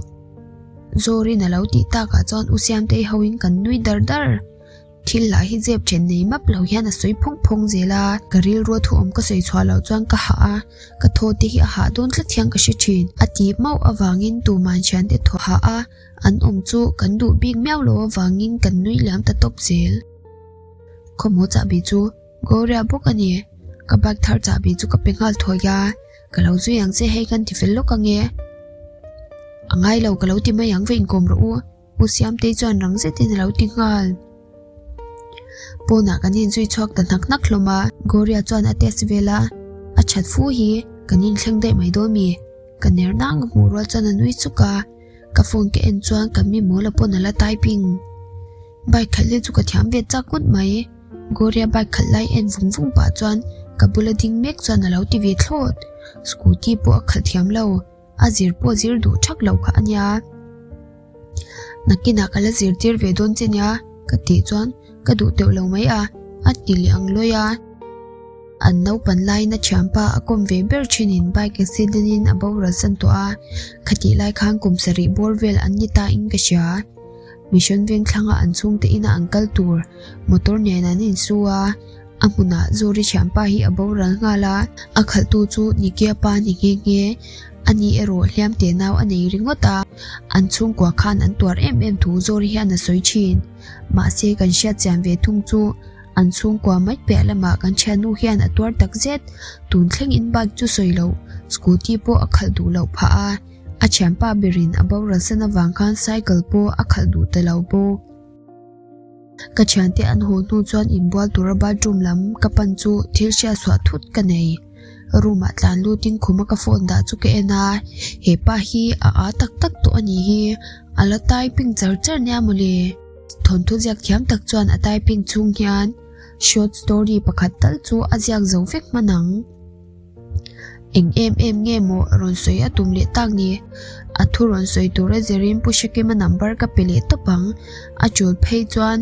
Zawrin a lo tih takah chuan U Siamtei hoin kan nui dar dar. Thil lah hi zep then nei map lo hian a sawi phawng phawng zel a, ka rilru a thu awm ka sawi chhuah loh chuan ka hah a, ka thaw te hi a hah dawn tlat hian ka hre thin. A tih mauh avangin tuman thiante thaw hah a, an awm chu kan duh bik miau loh avangin kan nui liam ta tawp zel. Khawmhaw chahbi chu Gloria bawk a ni, ka bike thar chahbi chu ka pe nghal thuai a, ka lo zui ang che hei kan ti fel lawk ange. A ngai lo ka lo ti mai ang va inkawm rawh u. U Siamtei chuan rang zetin a lo ti nghal. Pawnah kan inzui chhuak ta hnak hnak hlawm a, Gloria chuan a test vel a, a that fu hi kan inthleng daih mai dawn mi? Ka ner nang a hmuh rual chuan a nui chuk a. Ka phone ka en chuan ka mi mawl a pawn a la typing. Bike khalh hi chu ka thiam ve chak ngawt mai. Goria bike khalh lai en vung vung pah chuan ka bula ding mek chuan a lo ti ve thlawt. Scooty pawh a khalh thiam lo. A zir pawh zir duh thak lo kha a nia. Nakinah ka la zirtir ve dawn che nia ka tih chuan ka duh teuh lo mai a, a ti leh ang lawi a. An naupan laiin a thianpa a kawm ve ber thinin bike accident in a boral san tawh a, khatih lai khan kum sarih bawr vel an ni ta in ka hria. Mission Vengthlanga an chhungte ina an kal tur motor nen an insu a, a hmunah Zuri thianpa hi a boral nghal a, a khalhtu chu Nikia pa ni nghe nghe. Ani erawh hliam teh nau a nei ringawt a, an chhungkua khan an tuar em em thu Zuri hian a sawi thin. Mahse kan hriat chian ve thung chu an chhungkua mai piah lamah kan thiannu hian a tuar tak zet. Tun thleng in bike chu sawi loh, scooty pawh a khalh duh loh phah a, a thianpa berin a boral san avang khan cycle pawh a khalh duh ta lo bawk. Ka thiante an haw hnu chuan inbual tura bathroom lam ka pan chu thil hriat chhuah thut ka nei. Room ah tlan lutin khuma ka phone dah chu ka en a, he pa hi a aa tak tak tawh a nih hi, a la typing char char nia mawle. Thawnthu ziak thiam tak chuan a typing chhung hian short story pakhat tal chu a ziak zo vek hman ang. Eng em em nge maw rawn sawi a tum leh tak ni? A thu rawn sawi tura zirin Pu Hrekima number ka pe leh tawp ang. A tul phei chuan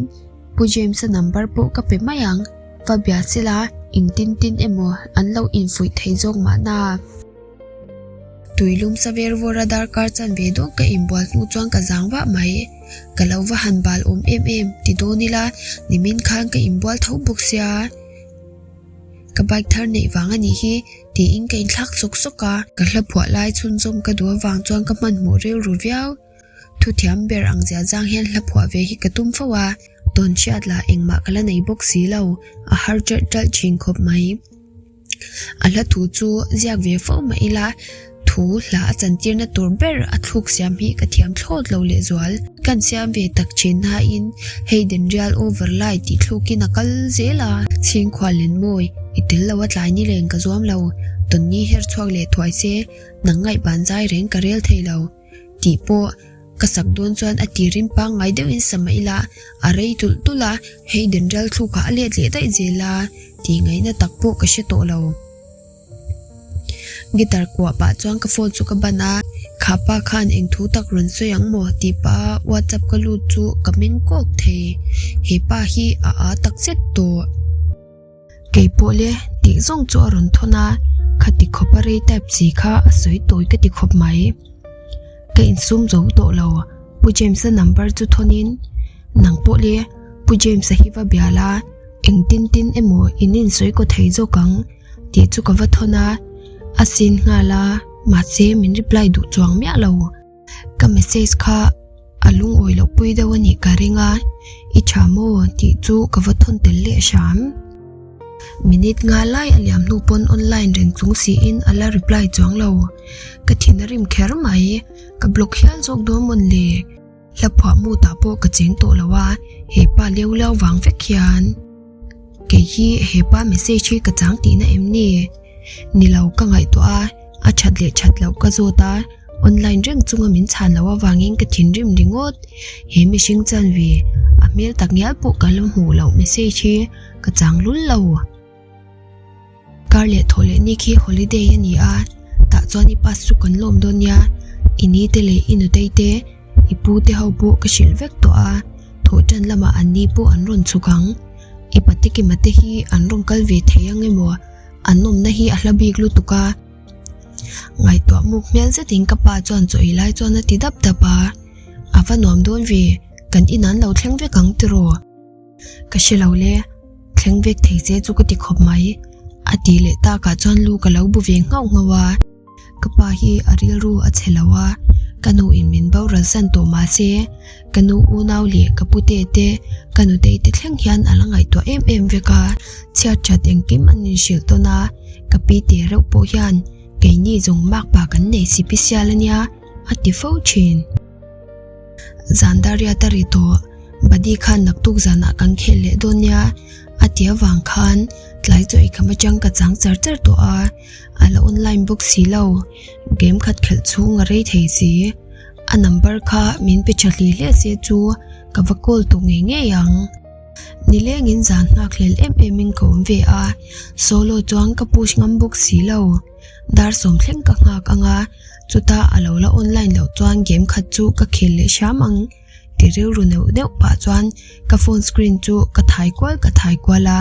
Pu James-a number pawh ka pe mai ang. Va bia sela engtin tin emaw an lo infuih thei zawk mahna. Tuilum sa ver vawra darkar chanve dawn ka inbual hnu chuan ka zang vah mai. Ka lo va han bal awm em em ti dawn ila nimin khan ka inbual tho bawk sia. Ka bike thar neih vang a nih hi tiin ka inthlak sawk sawk a. Ka hla phuah lai chhunzawm ka duh avang chuan ka hmanhmawh rilru viau. Thuthiam ber ang zia zang hian hla phuah ve hi ka tum fo a, tawn hriat lah engmah ka la nei bawk si lo, a har ṭalh ṭalh ṭhin khawp mai. A hla thu chu ziak ve fo mah ila thu hla a chantirna tur ber a thluk siam hi ka thiam thlawt lo lehzual. Kan siam ve tak thin nain hei den rial over lai tih thlukin a kal zel a. Chhingkhual len mawi, i tel lo a tlai ni leng ka zuam lo, tawnni her chhuak leh thuai se, nang ngaihban zai reng ka rel thei lo. Tih pawh ka sak dawn chuan a tirin pangngai deuhin sa mah ila a rei tulh tulh a, hei den ral thlukah a let leh daih zel a tih ngaihna tak pawh ka hre tawh lo. Guitar kuah pah chuan ka phone chu ka ban a, kha pa khan eng thu tak rawn sawi ang maw tih pah a whatsapp ka lut chu ka meng kawk thei, he pa hi a aa tak zet tawh. Kei pawh le tih zawng chu a rawn thawn a, khati khawp a rei type chi kha a sawi tawi ka ti khawp mai. Ka insum zo tawh lo, Pu James-a number chu thawnin, Nang pawh le, Pu James-a hi va bia la, engtin tin emaw in insawi kaw thei zawk ang tih chu ka va thawn a, a sin nghal a, mahse min reply duh chuang miah lo. Ka message kha a lungawi loh pui deuh a nih ka ring a, i tha maw tih chu ka va thawn tel leh hram. Minute nga lai a liam hnu pawn online reng chung siin a la reply chuang lo. Ka thin a rim kher mai, ka block hial zawk dawn mawn le. Hla phuah mutah pawh ka cheng tawh lo a, he pa leu leu vang vek hian. Kei hi he pa message hi ka chang tihna em ni? Ni lo ka ngaihtuah a, a that leh that loh ka zawt a, online reng chunga min chhan loh avangin ka thinrim ringawt. He mihring chanve a hmel tak ngial pawh ka la hmuh loh message hi ka chang lul lo. Kar leh thawh leh ni khi holiday a ni a, tah chuan i pass chu kan lawm dawn nia, i ni te leh i nutei te, i pu te ho pawh ka hrilh vek tawh a, thawh tan lamah an ni pawh an rawn chhuk ang. I pate kima te hi an rawn kal ve thei ang emaw, an awmna hi a hla bik lutuk a. Ngaihtuah muk hmel zetin ka pa chuan chaw ei lai chuan a ti dap dap a, A va nuam dawn ve, kan in an lo thleng vek ang tiraw? Ka hre lo le, thleng vek thei che chu ka ti khawp mai, a tih leh takah chuan lu ka lo bu ve nghauh nghauh a. Ka pa hi a rilru a chhe lo a, ka nu in min boral san tawh mah se, ka nu unau leh ka pute te, ka nutei te thleng hian a la ngaihtuah em em vek a, chhiat that engkim an inhrilh tawn a, ka pi te reuh pawh hian keini zawng makpa kan nei sipisial a nia, a ti fo thin. Zan dariat a ri tawh, Buddy khan naktuk zanah kan khel leh dawn nia a ti avang khan tlai chaw eikham atang ka chang char char tawh a, a la online bawk si lo, game khat khelh chhung a rei thei si. A number kha min pe tha hli hle se chu ka va call tawh ngei ngei ang. Nilengin zan nghak hlel em em in ka awm ve a, solo chuan ka push ngam bawk si lo. Dar sawm thleng ka nghak ang a, chutah a lo la online loh chuan game khat chu ka khel leh hram ang ti rilru neuh neuh pah chuan ka phone screen chu ka thai kual ka thai kual a,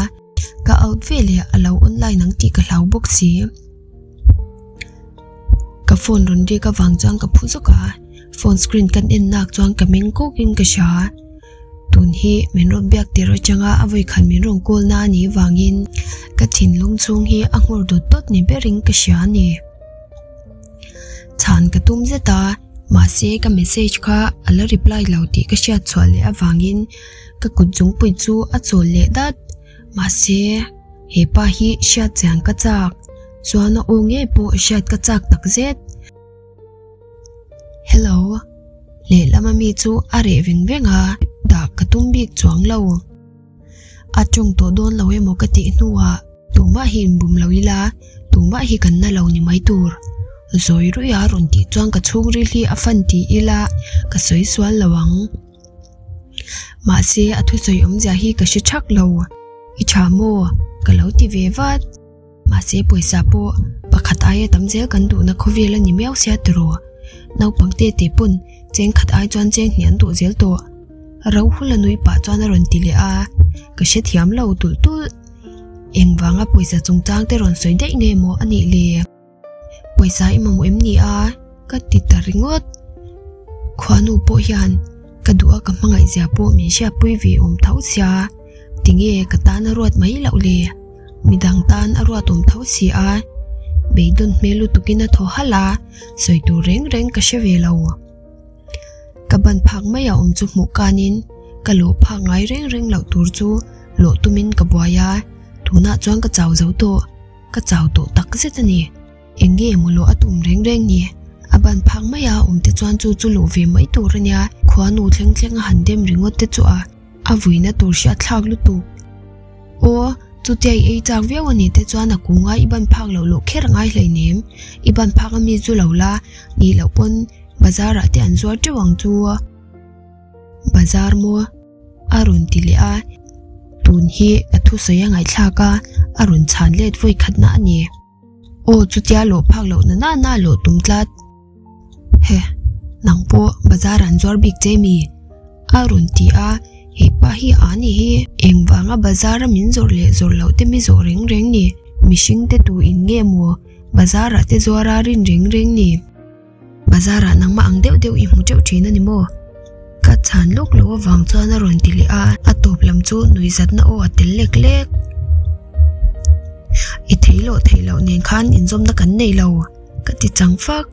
ka out veleh a lo online ang tih ka hlau bawk si. Ka phone rawn rik avang chuan ka phu zawk a, phone screen kan en nak chuan ka meng kawk in ka hria. Tun hi min rawn biak tir atanga a vawikhat min rawn call na anih vangin ka thinlung chhung hi a nghawr dawt dawt ni berin ka hria a ni. Chhan ka tum zet a, mahse ka message kha a la reply lo tih ka hriat chhuah leh avangin ka kut zungpui chu a chawl leh dat. Mahse he pa hi hriat chian ka chak, chuan a aw ngei pawh hriat ka chak tak zet. Hello, lehlam ami chu a reh veng veng a, dah ka tum bik chuang lo. A tawng tawh dawn lo emaw ka tih hnuah tumah hi inbum lo ila, tumah hi kan na lo ni mai tur. Zawi ruih a rawn tih chuan ka chhungril hi a fan ti ila ka sawi sual lo ang. Mahse a thusawi awmzia hi ka hre thak lo. I tha maw? Ka lo ti ve vat. Mahse pawisa pawh pakhat aia tam zel kan duhna khawvel a ni miau sia tiraw? Naupang te te pawn cheng khat ai chuan cheng hnih an duh zel tawh. Rohul a nui pah chuan a rawn ti leh a, ka hrethiam lo tulh tulh. Engvanga pawisa chungchang te rawn sawi daih nge maw a nih le? Pawisa i mamawh em ni a? Ka ti ta ringawt. Khuanu pawh hian ka duh a ka hmangaih zia pawh min hriatpui ve awm tho sia, tinge ka tan a ruat mai loh le? Midang tan a ruat awm tho si a, beidawn hmel lutukin a thaw halh a, sawi tur reng reng ka hre ve lo. Ka ban phak mai a awm chu hmuh kanin ka lawh phak ngai reng reng loh tur chu lawh tumin ka buai a, tunah chuan ka chau zo tawh. Ka chau tawh tak zet a ni. Eng nge maw lawh a tum reng reng ni? A ban phak mai a awm te chuan chu chu luh ve mai tur a nia. Khuanu thleng thleng a han dem ringawt te chu a a vuina tur hriat thlak lutuk. Aw, chutia i ei chak viau a nih te chuan a kunga i ban phak loh loh kher a ngai hleinem. I ban phak a mi chu lo la, nih loh pawn bazar ah te an zuar teuh ang chu. Bazar maw? A rawn ti leh a, tun hi ka thusawi a ngaihthlak a, a rawn chhan let vawi khatna a ni. Aw chutia lawh phak loh na na na lawh tum tlat. He, nang pawh bazar an zuar bik che mi? A rawn ti a, he pa hi a ni hi engvanga bazar a min zawrh leh zawrh loh te mi zawh reng reng ni? Mihring te tu in nge maw bazar ah te zuar a rin reng reng ni? Bazar ah nangmah ang deuh deuh i hmu teuh thin a ni maw? Ka chhan lawk loh avang chuan a rawn ti leh a, a tawp lam chu nuihzatna aw a tel lek lek. I thei loh theih loh nen khan inzawmna kan nei lo, ka ti chang fak.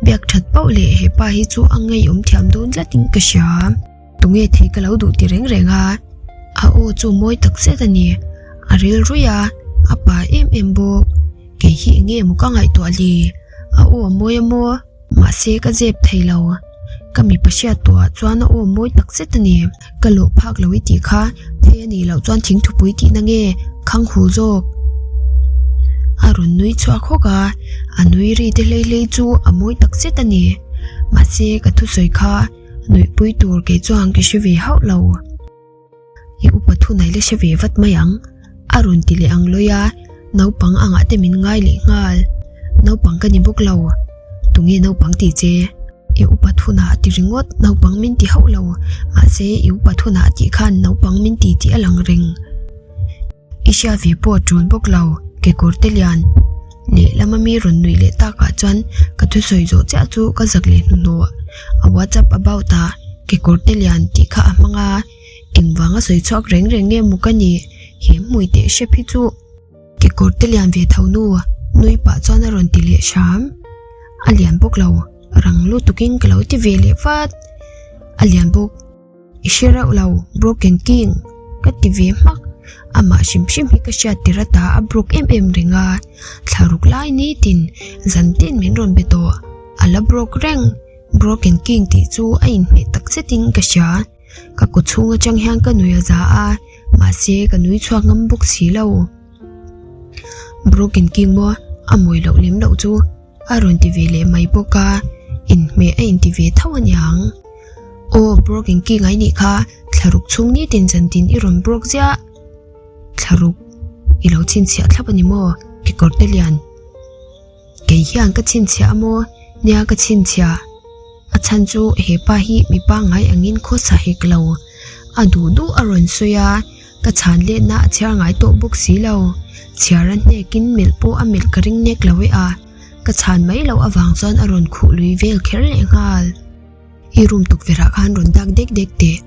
Biak that pauh leh hepa hi chu a ngeiawm thiam dawn tlatin ka hria. Tunge thei ka lo duh ti reng reng a, a aw chu mawi tak zet a ni. A ril ruih a, a pa em em bawk. Kei hi eng nge maw ka ngaihtuah li? A aw a mawi a maw? Mahse ka zep thei lo. Ka mipa hriat tawhah chuan a aw mawi tak zet a ni. Ka lawh phak lo i tih kha thei a nih loh chuan thingthupui tihna nge khang hu zawk? A rawn nui chhuak hawk a, a nui ri te hlei hlei chu a mawi tak zet a ni. Mahse ka thusawi kha Nuihpui tur kei chuan ka hre ve hauh lo. I upa thunai la hre ve vat mai ang, a rawn ti leh ang lawi a, naupang angah te min ngai leh nghal. Naupang ka ni bawk lo. Tunge naupang ti che? I upa thunah a ti ringawt, naupang min ti hauh lo. Mahse, i upa thunah a tih khan naupang min ti tih a lang reng. I hria ve pawh a tul bawk lo, kekawr te lian lehlam ami rawn nuih leh takah chuan ka thusawi zawh chiah chu ka zak leh hnuhnawh. A WhatsApp about ah kekawr te lian tih kha a hmang a, engvanga sawi chhuak reng reng nge maw ka nih he hmui teh hrep hi chu. Kekawr te lian ve tho nu nui pah chuan a rawn ti leh hram. A lian bawk lo, rang lutukin ka lo ti ve leh vat. A lian bawk. I hre reuh lo, Broken King, ka ti ve hmak. Amah hrim hrim hi ka hriat tir ata a broke em em reng a, thla ruk lai nitin zan tin min rawn be tawh. A la broke reng. Broken King tih chu a inhmeh tak zetin ka hria. Ka kut chhung atang hian ka nui a za a, mahse ka nui chhuak ngam bawk si lo. Broken King maw? A mawi loh lem loh chu. A rawn ti ve leh mai bawk a. Inhmeh a inti ve tho aniang. Aw, broke engki ngai nih kha, thlaruk chhung nitin zantin i rawn broke ziah. Thlaruk, i lo chhinchhiah thlap a ni maw, kekawrte lian. Kei hian ka chhinchhiah a maw? Nia ka chhinchhiah. A chhan chu he pa hi mi pangngai angin khawsa hek lo. A duh duh a rawn sawi a, ka chhan letna a chhiar ngai tawh bawk si lo. Chhiar a hnekin melh pawh a melh ka ring nek lo e a, ka chhan mai loh avang chuan a rawn khuh lui vel kher leh nghal. I room tukverh ah khan rawn dak dek dek teh.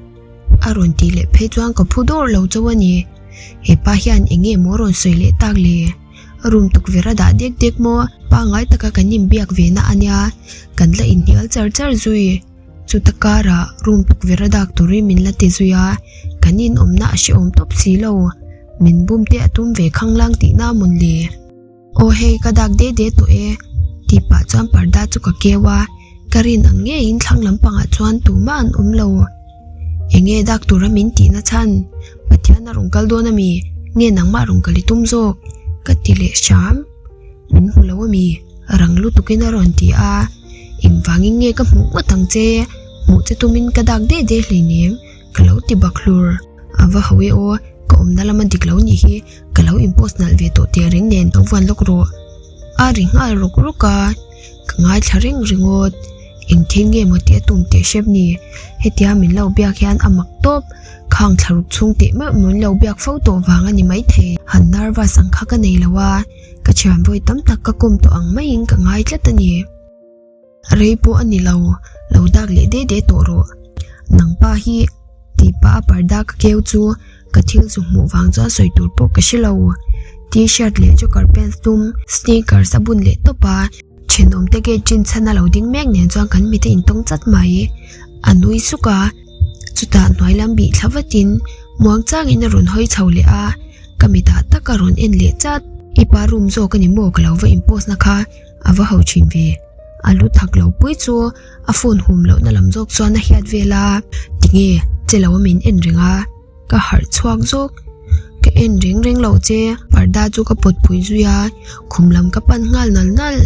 A rawn tih leh phei chuan ka phu dawr lo chauh a ni. He pa hian eng nge maw rawn sawi leh tak le? Room tukverh a dah dek dek maw? Pangngai taka kan inbiak ve na a nia, kan la inhnial char char zui. Chuta karah room tukverh a dak turin min la ti zui a, kan inawmna a hrehawm tawp si lo. Min bum te a tum ve khanglang tihna mawn le? Aw hei ka dak de de tawh e tih pah chuan parda chu ka keu a, ka rin ang ngeiin thlang lampangah chuan tumah an awm lo. Enge dak tura min tihna chhan? Pathian a rawn kal dawn ami? Nge nangmah rawn kal i tum zawk? Ka ti leh hram. Min hmu lo ami? Rang lutukin a rawn ti a, engvangin nge ka hmuh ngawt ang che? Hmuh che tumin ka dak de de hleinem ka lo ti bak hlur. A va ho e aw, ka awmna lama dik lo nih hi ka lo in post nalh ve tawh teh reng nen lo vuan lawk rawh. A ri nghal rawk rawk a, ka ngaithla reng ringawt. Eng thil nge maw tih a tum teh hrep ni? Hetia min lo biak hian a mak tawp. Khang thla ruk chhung teh meuh min lo biak fo tawh vang a ni maithei. Han nervous ang kha ka nei lo a, ka thian vawi tam tak ka kawm tawh ang maiin ka ngai tlat a ni. Rei pawh a ni lo, lo dak leh de de tawh rawh. Nang pa hi tih pah a parda ka keu chu ka thil zu hmuh vang chuan sawi tur pawh ka hre lo. T-shirt leh joker pants dum, sneakers a bun leh tawp a, thenawm te gate chin chhan a lo ding mek nen chuan kan mit a intawng chat mai. A nui suk a, chutah hnuai lam bih thla vatin muang changin a rawn hawi chho leh a, ka mitah tak a rawn en leh chat. I pa room zawk a ni maw ka lo va in-post na kha? A va ho thin ve. A lu thak lo pui chu a phone hum lohna lam zawk chuan a hiat vel a, tinge che lo a min en reng a, ka harh chhuak zawk. Ka en reng reng lo che, parda chu ka pawt pui zui a, khum lam ka pan nghal nal nal.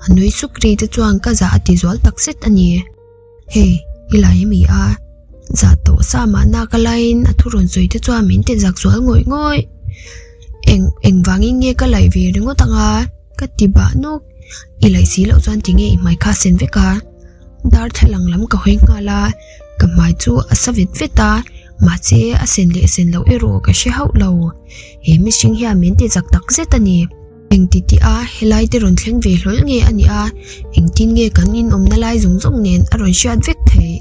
A nui suk ri te chuan ka zah a ti zual tak zet a ni. Hei, i lai ami a? Zah tawh sa mahna ka laiin a thu rawn sawi te chuan min ti zak zual ngawih ngawih. Eng, engvangin nge ka laih ve ringawt ang a? Ka ti bah nawk. I laih si loh chuan tinge i hmai kha sen vek a? Darthlalang lam ka hawi nghal a, ka hmai chu a sa vet vet a, mahse a sen leh sen loh erawh ka hre hauh lo. He mihring hian min ti zak tak zet a ni. Engti tih a helai te rawn thleng ve hlawl nge a nih a, engtin nge kan inawmna lai zawng zawng nen a rawn hriat vek theih?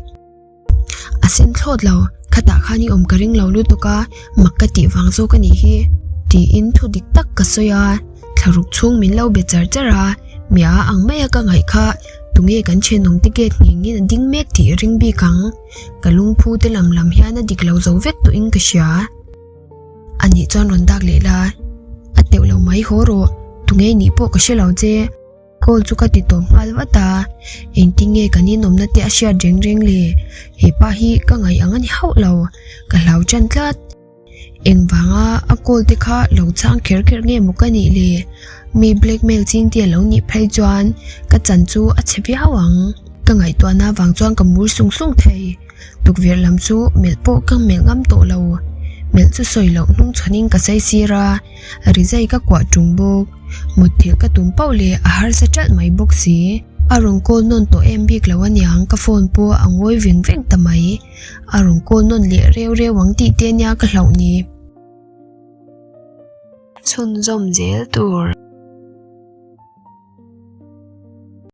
A sen thlawt lo, khatah khan i awm ka ring lo lutuk a, mak ka tih vang zawk a nih hi, tiin thu dik tak ka sawi a, thlaruk chhung min lo be char char a, mia ang maia ka ngaih kha tunge kan thenawm te gate nghengin a ding mek tih ring bik ang, ka lungphu te lam lam hian a dik lo zo vek tawhin ka hria. A nih chuan rawn dak leh la, a teuh lo mai haw rawh, tunge nih pawh ka hre lo che. Call chu ka ti tawp nghal vat a, engtin nge kan inawmna te a hriat reng reng le, he pa hi ka ngaih ang a ni hauh lo, ka hlau tan tlat. Engvanga a call te kha lo chhang kher kher nge maw ka nih le, mi blackmail ching te a lo nih phei chuan ka chan chu a chhe viau ang. Ka ngaihtuahna vang chuan ka mur sung sung thei, tukverh lam chu melh pawh ka melh ngam tawh lo, melh chu sawi loh hnung chhanin ka saisir a. Rizai ka kuah ṭung bawk. Mutthilh ka tum pauh leh a harsa ṭalh mai bawk si. A rawn call nawn tawh em bik lo aniang ka phone pawh a ngawi veng veng ta mai. A rawn call nawn leh reu reu ang tih te nia ka hlauh ni. Chhunzawm zel tur.